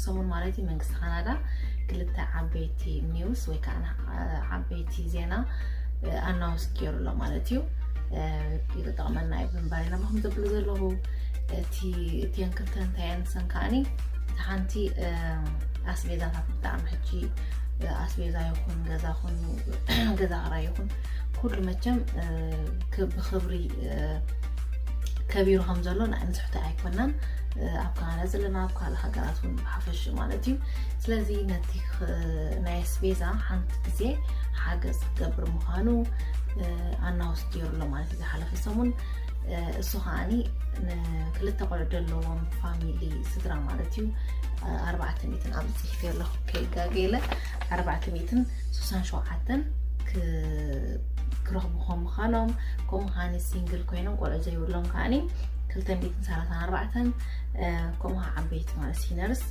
ሰሙን ማለት እዩ መንግስቲ ካናዳ ክልተ ዓበይቲ ኒውስ ወይ ከዓ ዓበይቲ ዜና ኣናውንስ ገይሩ ኣሎ ማለት እዩ። ይጠቕመና እዩ ብምባል ኢና ብኹም ዘብሉ ዘለኹ። እቲ እቲን ክልተን እንታይ ኣንሰን ከዓኒ እቲ ሓንቲ ኣስቤዛታት ብጣዕሚ ሕጂ ኣስቤዛ ይኹን ገዛ ኹን ገዛ ክራይ ይኹን ኩሉ መቸም ብክብሪ ከቢሩ ከም ዘሎ ንሕቶ ኣይኮናን። ኣብ ካናዳ ዘለና ኣብ ካልእ ሃገራት እውን ብሓፈሽ ማለት እዩ። ስለዚ ነቲ ናይ ኣስቤዛ ሓንቲ ግዜ ሓገዝ ክገብር ምዃኑ ኣናውንስ ገይሩ ኣሎ ማለት እዩ ዝሓለፈ ሰሙን። እሱ ከዓኒ ንክልተ ቆልዑ ዘለዎም ፋሚሊ ስድራ ማለት እዩ ኣርባዕተ ሚእትን ኣብ ፅሒፍ ኣለኹ ከይጋገለ ኣርባዕተ ሚእትን ስሳን ሸውዓተን ክረኽቡ ከም ምዃኖም ከምኡ ከዓኒ ሲንግል ኮይኖም ቆልዑ ዘይብሎም ከዓኒ ክልተ ሚእትን ሰላሳን ኣርባዕተን ከምኡ ዓበይቲ ማለት ሲነርስ